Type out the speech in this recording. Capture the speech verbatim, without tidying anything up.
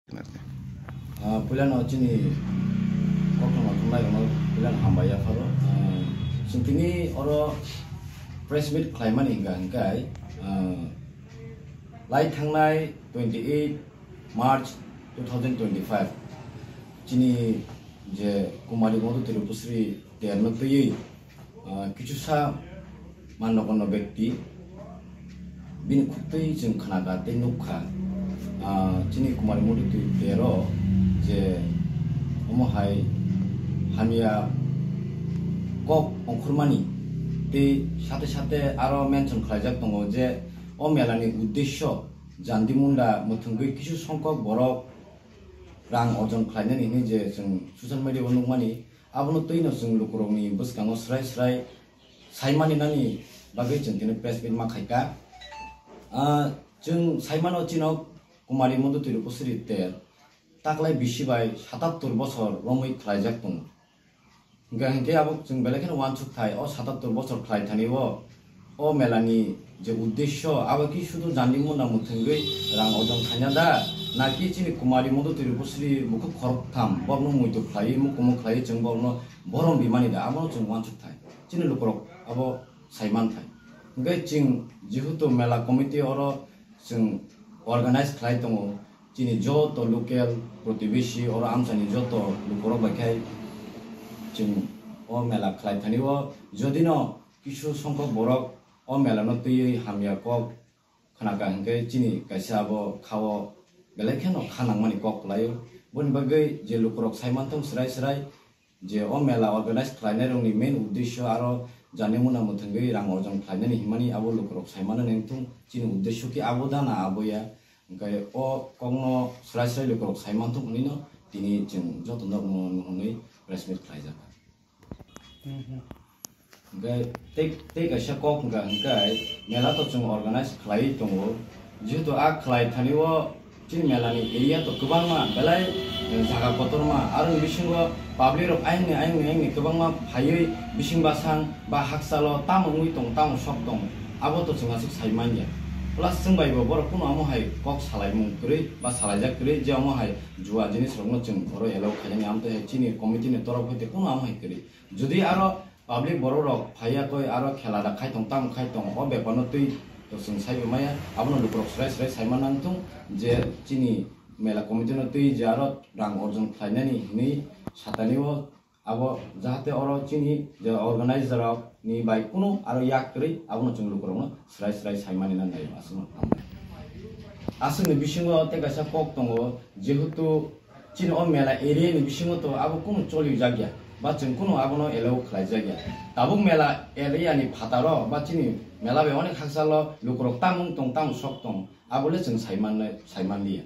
Ah, puilano chini koktwma thumnairokno puilano hambai yapharo. Ah, chwng tini oro press meet khlaimani hwnkha hwnkhe, ah, lai thangnai twenty eight March two thousand twenty five chini je Kumari Madhu Tripusri terno twiwi, ah, kichusa mannogono bekti bini khuktwi chwng khnakha tei nukkha, ah, chini Kumari Madhu Tripusri tero je omo hai hamya kok ongkhormani tei sate sate aro mention khlaijak tongo je o melani uddesyo jandi munda mwthwngwi kisu songkok borok rang ojon khlainani hinwi je chwng social media o nukmani, abono twino chwng lukurokni bwskango srai srai saimani nani bagwi chwng tini press meet ma khaikha. Ah, chwng saimano chino Kumari Madhu Tripusri ter taklai bisi bai satattor bosor romwi khlaijak tongo. Hingkha hinkhe abo chwng belai kheno uansuk thai, o satattor bosor khlai thani o, o melani je uddesyo, abo ki sudu jandi munda mwthwngwi rang ojon khaina da, naki chini Kumari Madhu Tripusri bukhuk khoroktham borokno muitu khlaiwi, mukumu khlaiwi chwng borokno borom rimani da, abono chwng uansuk thai. Chini lukurok abo saiman thai. Hingkhe chwng jehetu mela committee oro chwng organize khlai tongo, chini joto local protibesi oro amchaini joto lukurok bai khai chwng o mela khlai thani o, jodino kisu songkok borok o mela no twiwi hamya kok khnakha hinkhe chini kaisa abo khao belai kheno kha nangmani kok kwlaio. Boni bagwi je lukurok saimanthung srai srai, je o mela organize khlainairokni main uddesyo aro jani muna mwthangwi rang orjon khlainani himani abo lukurok saimano nengthung, chini uddesyo khe abo da na abo ya, hwnkhe o kokno srai srai lukurok saimanthung hwnwino tini chwng joto nokno nuhunwi press meet khlaijak. Hwnkhe tei, tei kaisa kok hwnkha hwnkhe mela to chwng organize khlaiwi tongo, jehetu a khlai thani o chini mela ni area to kwbangma belai, eh, jaga kotorma, aroni bisingo public rok ayang ni, ayang ni, ayang ni kwbangma phaiwi bising basang ba hakchalo tamo wngwi tong, tamo sok tong, abo to chwng aswk sai manya. Plus chwng bai bo borok kunu amo hai kok salaimung kwrwi ba salaijak kwrwi je amo hai jua jinis rokno chwng oro allow khainani, amtwi hai chini committee ni torof hwnkhe kunu amo hai kwrwi. Jodi aro public borok rok phaiya koi aro khela da khai tong, tamo khai tong, o bepar no twi to chwng sai maya, abono lukurok srai srai sai ma nang thung je chini mela committee no twi je aro rang orjon khlainani hinwi satani o, abo jahate oro chini je organizer rok ni bai kunu aro yak kwrwi, abono chwng lukurok no srai srai sai mani nang nai aswk no. Aswkni bisingo tei kaisa kok tongo, jehetu chini o mela area ni bisingo to abo kunu choli jakya, ba chwng kunu abono allow khlai jakya. Tabuk mela area ni phataro ba chini mela bai onek hakchalo lukurok tamung tong, tamung sok tong, abole chwng sai manliya.